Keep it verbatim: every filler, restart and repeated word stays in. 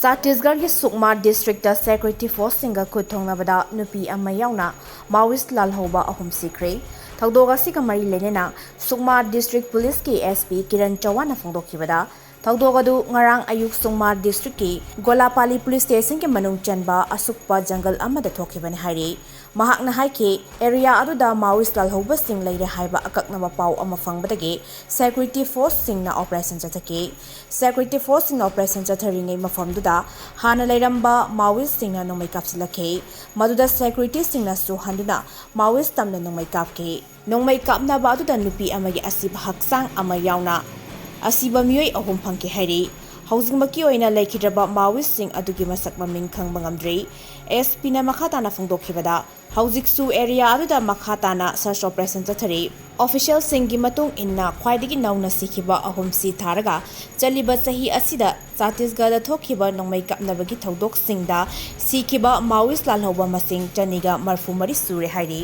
ꯆꯇꯤꯁꯒꯔꯒꯤ ꯁꯨꯛꯃꯥ district security ꯐꯣꯔꯁꯁꯤꯡꯒ ꯈꯨꯠ ꯊꯣꯡꯅꯕꯗ ꯅꯨꯄꯤ ꯑꯃ ꯌꯥꯎꯅ ꯃꯥꯑꯣꯏꯁ ꯂꯥꯜꯍꯧꯕ ꯑꯍꯨꯝ ꯁꯤꯈ꯭ꯔꯦ꯫ ꯊꯧꯗꯣꯛ ꯑꯁꯤꯒ ꯃꯔꯤ ꯂꯩꯅꯅ ꯁꯨꯛꯃꯥ ꯗꯤꯁꯇ꯭ꯔꯤꯛ ꯄꯨꯂꯤꯁꯀꯤ ꯑꯦꯁ ꯄꯤ ꯀꯤꯔꯟ ꯆꯧꯍꯥꯟꯅ ꯐꯣꯡꯗꯣꯛꯈꯤꯕꯗ, ꯊꯧꯗꯣꯛ ꯑꯗꯨ ꯉꯔꯥꯡ ꯑꯌꯨꯛ ꯁꯨꯛꯃꯥ ꯗꯤꯁꯇ꯭ꯔꯤꯛꯀꯤ ꯒꯣꯂꯥꯄꯥꯂꯤ ꯄꯨꯂꯤꯁ ꯁ꯭ꯇꯦꯁꯟꯒꯤ ꯃꯅꯨꯡ ꯆꯟꯕ ꯑꯁꯨꯛꯄ ꯖꯪꯒꯜ ꯑꯃꯗ ꯊꯣꯛꯈꯤꯕꯅꯤ ꯍꯥꯏꯔꯤ꯫ ꯃꯍꯥꯛꯅ ꯍꯥꯏꯈꯤ, ꯑꯦꯔꯤꯌꯥ ꯑꯗꯨꯗ ꯃꯥꯑꯣꯏꯁ ꯂꯥꯜꯍꯧꯕꯁꯤꯡ ꯂꯩꯔꯦ ꯍꯥꯏꯕ ꯑꯀꯛꯅꯕ ꯄꯥꯎ ꯑꯃ ꯐꯪꯕꯗꯒꯤ ꯁꯦꯀ꯭ꯌꯨꯔꯤꯇꯤ ꯐꯣꯔꯁꯁꯤꯡꯅ ꯑꯣꯄꯔꯦꯁꯟ ꯆꯠꯊꯈꯤ꯫ ꯁꯦꯀ꯭ꯌꯨꯔꯤꯇꯤ ꯐꯣꯔꯁꯁꯤꯡꯅ ꯑꯣꯄꯔꯦꯁꯟ ꯆꯠꯊꯔꯤꯉꯩ ꯃꯐꯝꯗꯨꯗ ꯍꯥꯟꯅ ꯂꯩꯔꯝꯕ ꯃꯥꯑꯣꯏꯁꯁꯤꯡꯅ ꯅꯣꯡꯃꯩ ꯀꯥꯞꯁꯤꯜꯂꯛꯈꯤ꯫ ꯃꯗꯨꯗ ꯁꯦꯀ꯭ꯌꯨꯔꯤꯇꯤꯁꯤꯡꯅꯁꯨ ꯍꯟꯗꯨꯅ ꯃꯥꯑꯣꯏꯁ ꯇꯝꯅ ꯅꯣꯡꯃꯩ ꯀꯥꯞꯈꯤ꯫ ꯅꯣꯡꯃꯩ ꯀꯥꯞꯅꯕ ꯑꯗꯨꯗ ꯅꯨꯄꯤ ꯑꯃꯒꯤ ꯑꯁꯤꯕ ꯍꯛꯆꯥꯡ ꯑꯃ ꯌꯥꯎꯅ ꯑꯁꯤꯕ ꯃꯤꯑꯣꯏ ꯑꯍꯨꯝ ꯐꯪꯈꯤ ꯍꯥꯏꯔꯤ꯫ ꯍꯧꯖꯤꯛꯃꯛꯀꯤ ꯑꯣꯏꯅ ꯂꯩꯈꯤꯗ꯭ꯔꯕ ꯃꯥꯑꯣꯏꯁꯁꯤꯡ ꯑꯗꯨꯒꯤ ꯃꯁꯛ ꯃꯃꯤꯡ ꯈꯪꯕ ꯉꯝꯗ꯭ꯔꯤ꯫ ꯑꯦꯁ ꯄꯤꯅ ꯃꯈꯥ ꯇꯥꯅ ꯐꯣꯡꯗꯣꯛꯈꯤꯕꯗ, ꯍꯧꯖꯤꯛꯁꯨ ꯑꯦꯔꯤꯌꯥ ꯑꯗꯨꯗ ꯃꯈꯥ ꯇꯥꯅ ꯁꯔꯆ ꯑꯣꯄꯔꯦꯁꯟ ꯆꯠꯊꯔꯤ꯫ ꯑꯣꯐꯤꯁꯤꯌꯦꯜꯁꯤꯡꯒꯤ ꯃꯇꯨꯡ ꯏꯟꯅ, ꯈ꯭ꯋꯥꯏꯗꯒꯤ ꯅꯧꯅ ꯁꯤꯈꯤꯕ ꯑꯍꯨꯝ ꯁꯤ ꯊꯥꯔꯒ ꯆꯠꯂꯤꯕ ꯆꯍꯤ ꯑꯁꯤꯗ ꯆꯇꯤꯁꯒꯔꯗ ꯊꯣꯛꯈꯤꯕ ꯅꯣꯡꯃꯩ ꯀꯥꯞꯅꯕꯒꯤ ꯊꯧꯗꯣꯛꯁꯤꯡꯗ ꯁꯤꯈꯤꯕ ꯃꯥꯑꯣꯏꯁ ꯂꯥꯜꯍꯧꯕ ꯃꯁꯤꯡ ꯆꯅꯤꯒ ꯃꯔꯐꯨ ꯃꯔꯤ ꯁꯨꯔꯦ ꯍꯥꯏꯔꯤ꯫